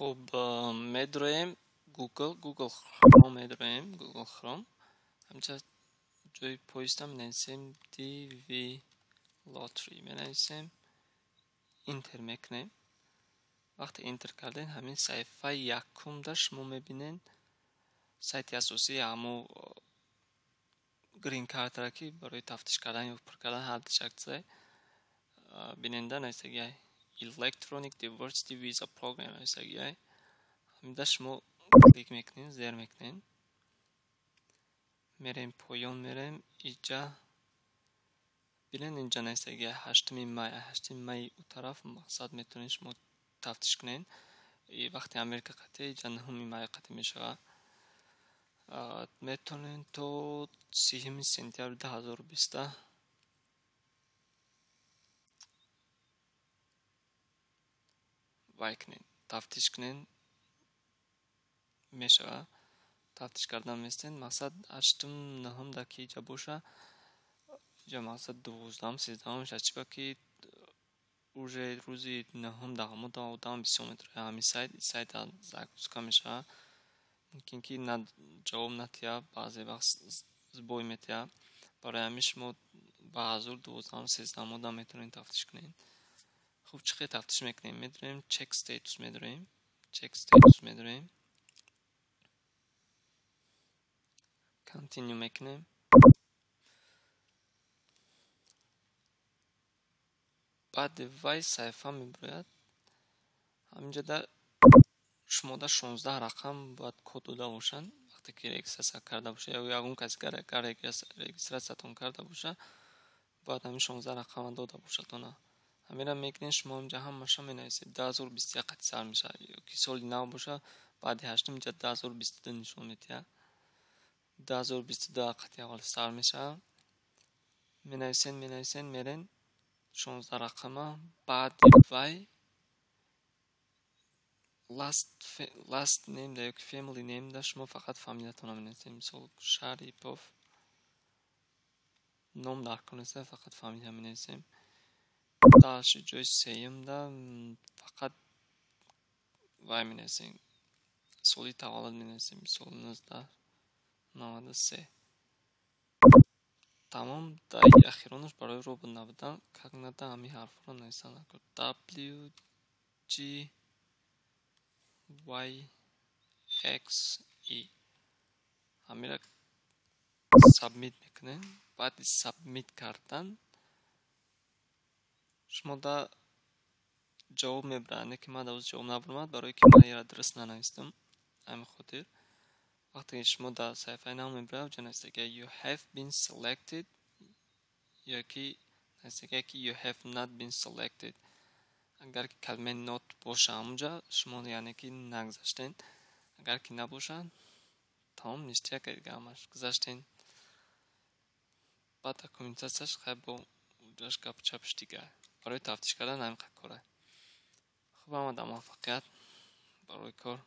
Хуб, медроем Google Chrome медроем, Google Chrome. Ҳамча ҷои поиста менависем DV Lottery менависем, Enter мекунем. Вақте Enter кардем, ҳамин саҳифаи якумда шумо мебинед сайти асосии ҳамо Green Card-ра, ки барои тафтиш кардан ё пур кардан ҳар шахсе биненда нависагиай Electronic Diversity Visa Program нависагиай. Ҳаминда шумо клик мекунед, зер мекунед. Мерем поён, мерем иҷа бинед, инҷа нависагиай 8 май, 8 май у тараф мақсад метавонед шумо тафтиш кунед. Вақте Америка қатъи иҷа 9 май қатъи мешавад. Метавонед то 30 сентябри 2020 вай кунед, тафтиш кунед, мешавад. Тафтиш кардан местен, мақсад 8-м, 9-м да ки иҷа боша, иҷа мақсад 12-м, 13-м мешавад. Чиба ки уже рӯзи 9-м даҳум одам бисёр метавонад ҳамин сайт загрузка мешавад. Мумкин ки ҷавоб натиҳад, баъзе вақт сбой метиҳад. Барои ҳамин шумо ба ҳазур 12-м, 13-м одам метавонед тафтиш кунед. Хуб, чӣ хел тафтиш мекунем? Медорем check status медорем, check status медорем, continue мекунем. Баъди вай саҳифа мебирояд. Ҳаминҷа да шумо да 16 рақам бояд код дода бошанд. Вақте ки регистратсия карда бошад ё ягон каси регистратсиятон карда бошад, бояд ҳамин 16 рақама дода бошад она. Ҳаминро мекунед, шумо инҷа ҳамаша менависед. 2021 қатъи сар мешавад ё ки соли нав бошад, баъди 8 инҷа 2022 нишон медиҳад. 2022 қатъи аввал сар мешавад. Менависед, менависед, мерен 16 рақама. Баъди вай last name да ёки family name да шумо фақат фамилиятонро менависед. Мисол Шарипов ном дар кунеста, фақат фамилия менависем. Дальше ҷои сеюм да фақат вай менависем, соли таваллуд менависем, мисол 1993. Тамом. Дар ахиронаш барои робот набудан как надо ҳамин ҳарфҳоро нависан накун. W G Y X E ҳаминро submit мекунем. Баъди submit кардан шумо да ҷавоб мебарад, не ки ман дар ҷавоб набаромад, барое ки ман яра дуруст нанавистам. Ҳамин хотир вақте ки шумо дар саҳифаи нав мебарад, ҷо навистагия you have been selected ё ки навистагия ки you have not been selected. Агар ки калимаи not боша ҳамонҷа, шумо яъне ки нагузаштен. Агар ки набошад, тамом, ништяк, дига ҳамаш гузаштен. Баъд документатсияш хай бо ҷош гапу чапш дига. Барои тафтиш кардан ҳамин қадр кора. Хуб, ҳама дар муваффақият барои кор.